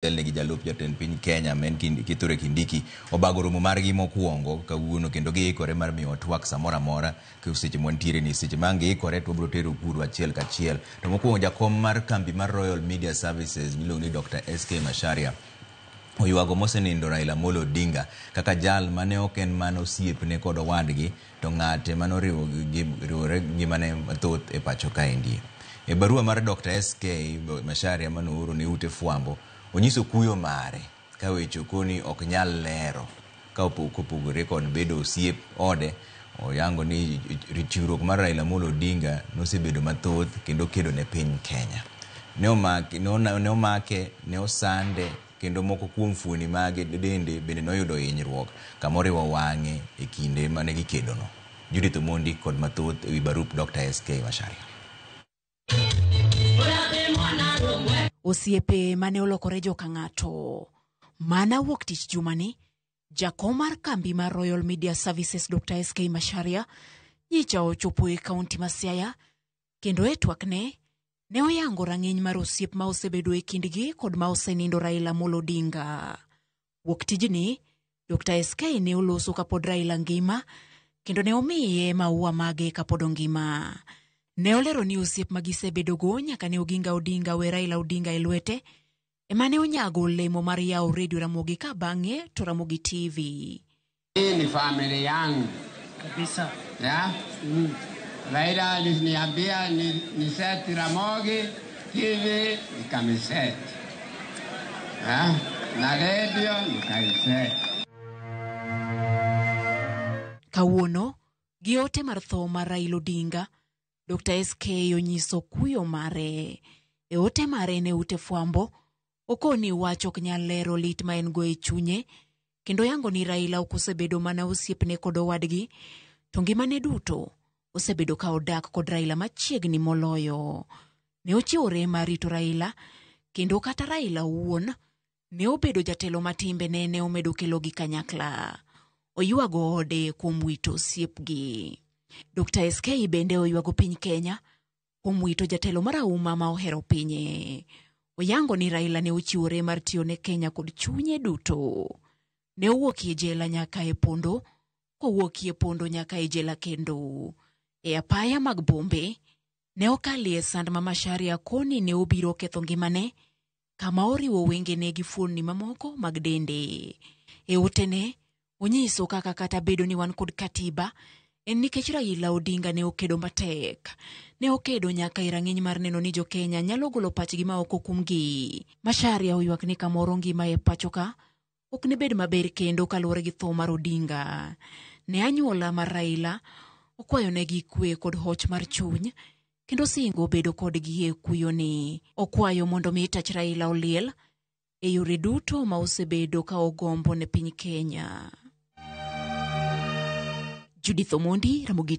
Negi jalup jatend piny Kenya ma en Kithure Kindiki obago romo margi mokwongo kawuono kendo giikore mar miyo twak samoro amora seche mwantiere ni seche ma giikore to wabiro tero kuru achiel kachiel. To mokwongo jakom mar kambi mar Royal Media Services miluongo ni Dr. SK Macharia oywago mosenindo Raila Amolo Odinga kaka jal mane ok en mana osiepne kod owadgi to ng'ate mane oriwore ngimane mathoth e pacho kaendi. E barua mar Dr. SK Macharia mane ooro ne ute fwambo onyiso kuyo mare ka weche okoni ok nyal lero ka kopogore kod bedo osiep ode. Oyango ni chiwruok mar Raila Amolo Odinga nosebedo mathoth kendo kedo ne piny Kenya. Ne omake, ne osande kendo moko kuom fuoni mage dende bende noyudo hinyruok kamoriwo wang'e e kinde mane gikedono. Judith Omondi kod mathoth ewi barup Dr. SK Macharia. Osiepe mane olokore joka ng'ato. Mana wuok tich jumani, jakom mar kambi mar Royal Media Services Dr. SK Macharia nyicha ochopo e kaunti ma Siaya kendo e twakne ne oyango rang'iny mar osiep ma osebedo e kindgi kod ma osenindo Raila Amolo Odinga. Wuok tijni, Dr. SK ne oloso kapod Raila ngima kendo ne omiye maua mage kapod ongima. Ne olero ni osiep ma gisebedogo nyaka ne Oginga Odinga we Raila Odinga e lwete ema ne onyago olemo mar yawo redio Ramogi ka bang'e to Ramogi TV. Hii ni familia yangu kabisa. Ya? Raila aliniambia ni set Ramogi TV nikamiset. Ya? Na redio nikaiset. Kawuono gi ote mar tho mar Raila Odinga, Dr. SK onyiso kuyo mare. E ote mare ne ute fwambo, okoni wach ok nyal lero lit ma en go e chunye, kendo yango ni Raila ok osebedo mana osiepne kod owadgi, to ngimane duto osebedo ka odak kod Raila machiegni moloyo. Ne ochiwore mar rito Raila, kendo kata Raila owuon ne obedo jatelo ma timbene ne omedo kelogi kanyakla. Oywago ode kuom wito osiepgi. Dr. SK bende oywago piny Kenya kuom wito jatelo marahuma ma ohero pinye. Oyango ni Raila ne ochiwore mar tiyo ne Kenya kod chunye duto. Ne owuokie jela nyaka e pondo, kowuokie pondo nyaka e jela kendo. E apaya mag bombe, ne okalie sand ma Macharia koni ne obiro ketho ngimane, kama oriwo wengene gi fuonni mamoko mag dende. E otene, onyiso kaka kata bedo ni wan kod katiba, en nikech Raila Odinga ne okedo matek. Ne okedo nyaka e rang'iny mar neno ni jo-Kenya nyalo golo pachgi ma ok okumgi. Macharia oywak ni kamoro ngima e pacho ka ok ne bed maber kendo kaluwore gi tho mar Odinga. Ne anyuola mar Raila okwayonegi kwe kod hoch mar chuny kendo singo bedo kodgi e kuyoni. Okwayo mondo mi tach Raila oliel e yore duto ma osebedo ka ogombo ne piny Kenya. Judith Omondi, Ramogi.